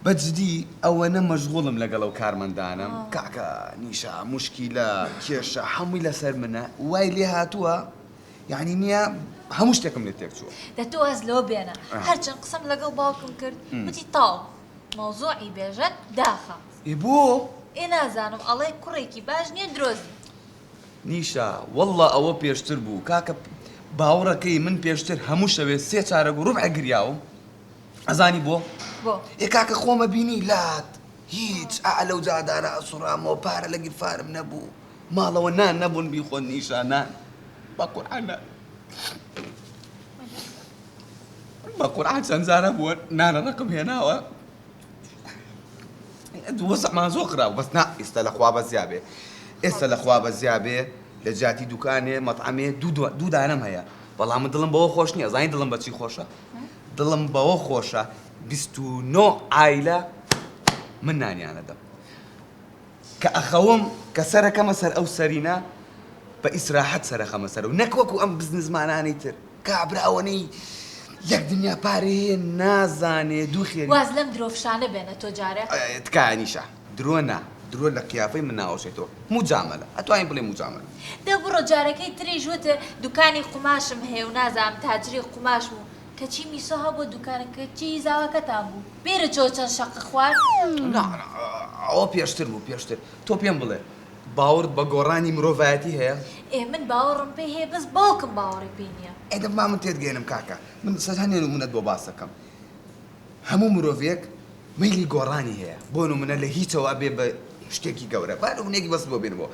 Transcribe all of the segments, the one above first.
بە جدی ئەوەنە مەشغوڵم لەگەڵ ئەو کارمەندانەم کاکە نیشا موشکیلە کێشە هەمووی لەسەر منە وای لێ هاتووە یعنی نییە هەموو شتێکم لێ تێک چووە. دە تۆ واز لەوە بێنە هەرچەند قسەم لەگەڵ باوکم کرد وتی تاو مەوزوعی بێژەن داخە. ئێ بۆ؟ ئێ نازانم ئەڵێ کوڕێکی باش نییە درۆزن. نیشا، وەڵڵا ئەوە پێشتر بوو کاکە باوڕەکەی من پێشتر هەموو شەوێ سێ چارەگ و ڕوبعێک گریاوم ئەزانی بۆ؟ بۆ؟ ئێ کاکە خۆمە بینی لات هیچ ئا لەو جادانە ئەسوڕامەوە پارە لە گیرفانم نەبوو ماڵەوە نان نەبوون بیخۆن نیشا نان بە قورعان نان بە قورعان چەند جارە بووە نانە ڕقم هێناوە وەزعمان زۆر خراپ بەس نا ئێستا لە خوا بەزیا بێ ئێستا لە خوا بەزیا بێ لە جیاتی دوکانێ مەطعەمێ دوو دانەم هەیە بەڵام من دڵم بەوە خۆش نییە زانی دڵم بەچی خۆشە دڵم بەوە خۆشە 29 عایلە من نانیانە دەم کە ئەخەوم کە سەرەکەمە سەر ئەو سەرینە بە ئیسراحەت سەرەخەمە سەر و نەک وەکو ئەم بزنسمانانەی تر کابرا ئەوەنەی یەک دنیا پارەی هەیە نازانێ دوو خێری. واز لەم درۆ فشانە بێنە تۆ جارێ. تکایە نیشا درۆ نا درۆ لە قیافەی من ناوەشێتەوە موجامەلە ئەتوانی بڵێی موجامەلە. دە بڕۆ جارەکەی تریش وتت دوکانی قوماشم هەیە و نازانم تاجری قوماشم و کەچی میسۆ هەبووە دوکانەکە چی زاواکەتان بوو بیرت چۆوە چەند شەقە خوارد؟ نا نا ئەوە پێشتر بوو پێشتر تۆ پێم بڵێ باوەڕت بە گۆڕانی مرۆڤایەتی هەیە؟ ئێ من باوەڕم پێی هەیە بەس باوکم باوەڕی پێی نییە. ئێ دە با من تێتگەیەنم کاکە من سەد هەنێ نموونەت بۆ باس ئەکەم هەموو مرۆڤێک مەیلی گۆڕانی هەیە بۆ نموونە لە هیچەوە ئەبێ بە شتێکی گەورە با نموونەیەکی بەس بۆ بێنمەوە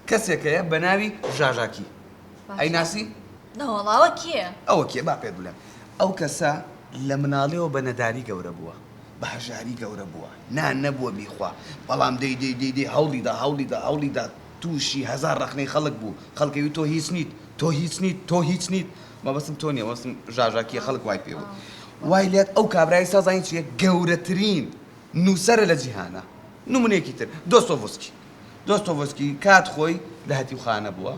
کەسێک هەیە بە ناوی ژاژاکی ئەیناسی؟ نەوەڵا ئەوە کێیە؟ ئەوە کێیە با پێت بڵێم ئەو کەسە لە مناڵیەوە بە نەداری گەورە بووە بە هەژاری گەورە بووە نان نەبووە بیخوا بەڵام دەی دەی دەی دەی هەوڵی دا هەوڵی دا هەوڵی دا تووشی هەزار ڕەخنەی خەڵک بوو خەڵک ئەیوت تۆ هیچ نیت تۆ هیچ نیت تۆ هیچ نیت مەبەستم تۆ نیە مەبەستم ژاژاکیە خەڵک وای پێ وت وای لێت ئەو کابرای ئێستا زانی چیە گەورەترین نووسەرە لە جیهانا نمونەیەکی تر دۆستۆڤسکی دۆستۆڤسکی کات خۆی لە هەتیوخانە بووە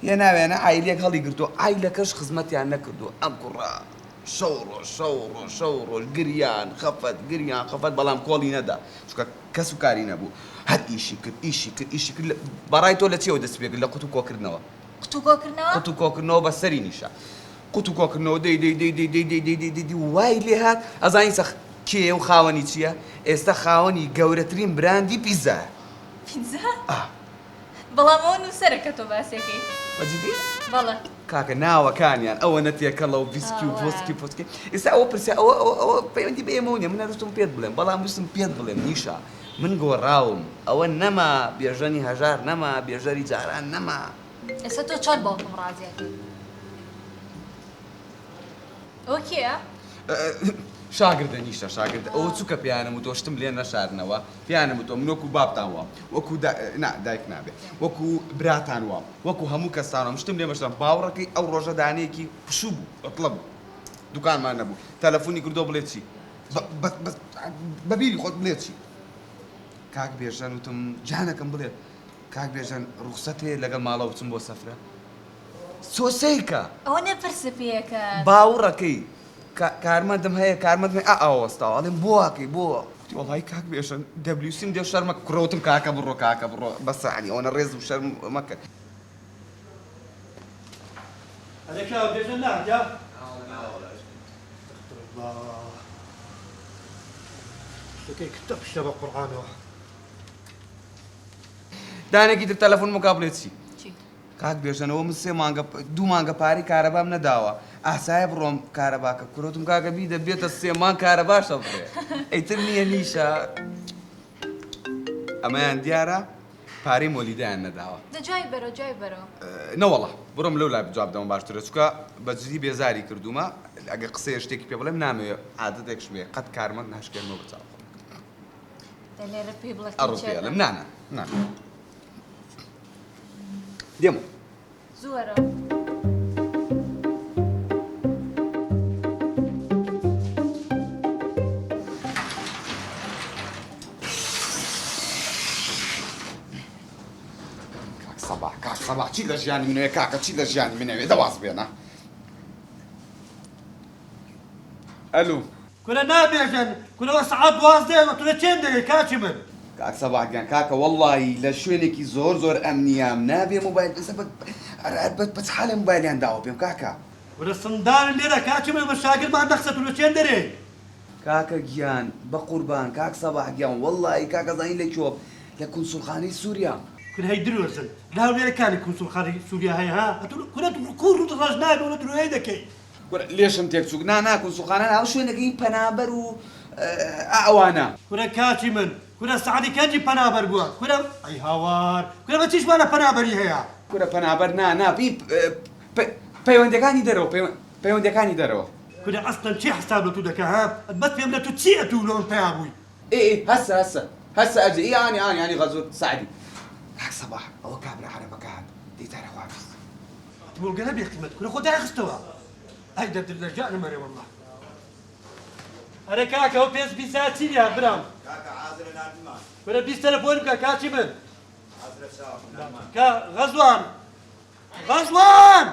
هێناویانە عایلەیەک هەڵی گرتووە عایلەکەش خزمەتیان نەکردووە ئەم کوڕە شەو ڕۆژ شەو ڕۆژ شەو ڕۆژ گریان خەفەت گریان خەفەت بەڵام کۆڵی نەدا چونکە کەس و کاری نەبوو هەر ئیشی کرد ئیشی کرد ئیشی کرد بەڕای تۆ لە چیەوە دەستی پێکرد لە قوتو کۆکردنەوە قوتو کۆکردنەوە قوتو کۆکردنەوە بە سەری نیشا قوتو کۆکردنەوە دەی دەی دەی دەی دەی دەی دەی دەی دەی دەی وای لێ هات ئەزانی چە کێیە و خاوەنی چییە ئێستا خاوەنی گەورەترین براندی پیتزایە پیتزا ئا بەڵام ئەوە نووسەرە کە تۆ باسیەکەی. بە جدی؟ بەڵێ. کاکە ناوەکانیان ئەوەنە تێکەڵە و ڤیسکی و ڤۆسکی و فۆسکی ئێستا ئەوە پرسیار ئەوە ئەوە ئەوە پەیوەندی بە ئێمەوە نییە من هەر ویستم پێت بڵێم بەڵام ویستم پێت بڵێم نیشا من گۆڕاوم ئەوە نەما بێژەنی هەژار نەما بێژەری جاران نەما. ئێستا تۆ چۆن باوکم ڕازی ئەکەی؟ ئەوە کێیە؟ شاگردە نیشە شاگردە ئەوە چوکە پێیانم وتوە شتم لێ نەشارنەوە پێیانم وتوە من وەکو بابتان وام وەکو نا دایک نابێ وەکو براتان وام وەکو هەموو کەستان وام شتم لێ مەشارن باوەڕەکەی ئەو ڕۆژە دانەیەکی پشوو بوو عوتڵە بوو دوکانمان نەبوو تەلەفۆنی کردەوە بڵێ چی بە بیری خۆت بڵێ چی کاک بێژەن وتم جانەکەم بڵێ کاک بێژەن ڕوخسەت هەیە لەگەڵ ماڵەوە بچم بۆ سەفرە سۆ سەیرکە. ئەوە نە پرسە پێکەن. باوڕەکەی کارمەندم هەیە کارمەندم هەیە ئا ئاوا وەستاوە ئەڵێم بۆ واکەی بۆ وتی وەڵایی کاک بێژەن دەبلیوسیم دێ شەرمە کوڕە وتم کاکە بڕۆ کاکە بڕۆ بەسە یانی ئەوەنە ڕێز و شەرم مەکە. ئەرێ کاک بێژەن نەهاتیە؟ استغفراللە شتەکەی کردە پشتە بە قورعانەوە. دانێکی تر تەلەفۆن بکا بڵێ چی؟ کاک بێژەنەوە من سێ مانگە دوو مانگە پارەی کارەبام نەداوە ئاسایە بڕۆم کارەباکە کورۆتم کاکە بیدە بێتە سێ مانگ کارەباش ئەبڕێ ئیتر نییە نیشە ئەمەیان دیارە پارەی مۆلیدەیان نەداوە. دە جوابی بەرەوە جوابی بەرەوە. نەوەڵا بڕۆم لەو لای جواب دەمەوە باشترە چونکە بە جدی بێزاری کردوومە ئەگەر قسەیە شتێکی پێ بڵێم نامەوێ عادەتێکشم هەیە قەت کارمەند ناشکێنمەوە بە چاو خۆم. دە لێرە پێی بڵێ ئەڕۆ پێی ئەڵێم نا نا نا. دێم. زوو وەرە. کاک سەباح کاک سەباح چی لە ژیانی منەوێ کاکە چی لە ژیانی منەوێ دە واز بێنە ئەلو. کورە نابێژن کورە وە سەعات دوازدەیە وە تۆ لە چێن دەرێی کاکی من. کاک سەباح گیان کاکە وەڵڵاهی لە شوێنێکی زۆر زۆر ئەمنیام نابێ مۆبایل ئێستا بە ئەرە بە بە چ حالێ مۆبایلیان داوە پێم کاکە. کورە سندانت لێرە کاکی من ئەمە شاگردمان نەخسە تۆ لە چێن دەرێی. کاکە گیان بەقوربان کاک سەباح گیان وەڵڵاهی کاکە زانی لە کوێم لە کونسوڵخانەی سوریام. کورە هەی درۆزن لە هەولێرە کانی کونسوڵخانەی سوریا هەیە ها ئەتو کورە کوو ڕووت ڕەش نابێ وەڵا درۆیەی دەکەی. کورە لێشم تێک چوو نا نا کونسوڵخانە نا ئەو شوێنەکەی پەنابەر و ئا ئەوانە. کورە کاکی من کورە سەعدی کەنجی پەنابەر بووە کورە ئەی هاوار کورە بە چیشمانە پەنابەری هەیە. کورە پەنابەر نا نا ئی پەیوەندیەکانی دەرەوە پەیوەندیەکانی دەرەوە. کورە ئەسڵەن کێ حساب لە تو دەکا ها بەس پێم بلە تو چی ئەتوو لۆ من پەیا بووی. ئێ ئێ هەسە هەسە هەسە ئەجێ ئی ئانی ئانی ئانی غەزور سەعدی. کاک سەباح ئەوە کابرا عەرەبەکە هات دەی جارێ خواحافیز. مۆڵگەرە بێ قیمەت کورە خۆ دایخستەوە ئەی دەردت لە ژیانم ئەرێ واللە. ئەرێ کاکە ئەو پێنج پیتزایە چی لێ هات برام. کاکە حازرە ناردمان. کورە 20 تەلەفۆن بکە کاکی من. حازرە چاوەکەم ناردمان. کا غەزوان غەزوان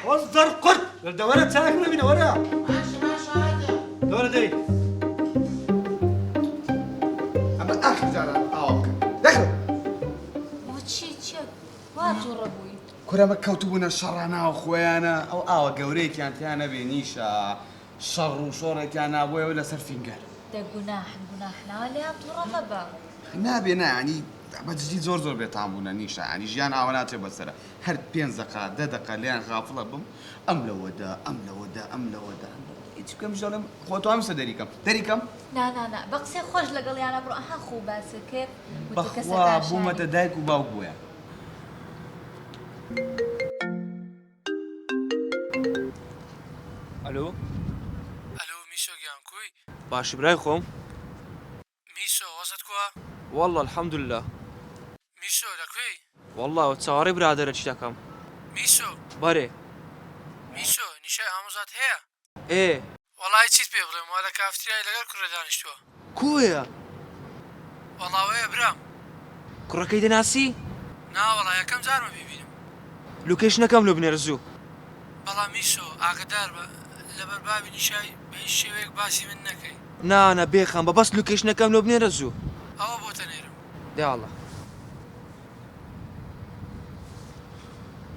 وەزەر قورت دەوەرە چاک ببینە وەرە. باشە باشە هاتم. دەوەرە دەی. ئەمە ئاخر جارە ئاوا بکەن دەخرە. بۆ چی چیە وا توڕە بووی؟ کورە ئەمە کەوتبوونە شەڕە ناو خۆیانە ئەو ئاوە گەورەیەکیان تیا نەبێ نیشە شەڕ و شۆڕێکیان نابۆیەوە لەسەر فینگەر. دە گوناحن گوناحن ئاوا لێیان توڕە مەبە. نابێ نا یانی بە جدی زۆر زۆر بێتام بوونە نیشە یانی ژیان ئاوا ناچێ بەسەرە هەر پێنج دەقە دە دەقە لێیان غافڵە بم ئەم لەوەدا ئەم لەوەدا ئەم لەوەدا ئەم لەوەدا هیچ بکەم دەڵێم خۆ توانم سە دەریکەم دەریکەم. نا نا نا بە قسەی خۆش لەگەڵیانا بڕۆ ئەها خۆو باست کرد وتت بەخوا کەسەکان بوومەتە شانی. دایک و باوک بۆیان. ئەلۆ. ئەلۆ میسۆ گیان کوی؟ باشی برای خۆم. میسۆ وەزت کوا؟ واللە الحمدللە. میسۆ لە کوێی؟ واللە چاوەڕێی برادەرەکی دەکەم. میسۆ. بەرێ. میسۆ نیشای ئامۆزات هەیە؟ ئێ. وەڵایی چیت پێ بڵێم وا لە کافتریای لەگەڵ کوڕێ دانیشتووە. کۆیە؟ وەڵا وەیە برام. کوڕەکەی دەناسی؟ نا وەڵا یەکەم جارمە بیبینم. location ەکەم لۆ بنێرە زوو. بەڵام میسۆ ئاگەدار بە لەبەر بابی نیشای بە هیچ شێوەیەک باسی من نەکەی. نا نا بێخەم بە بەس location ەکەم لۆ بنێرە زوو. ئەوە بۆت ئەنێرم. دەیاڵا.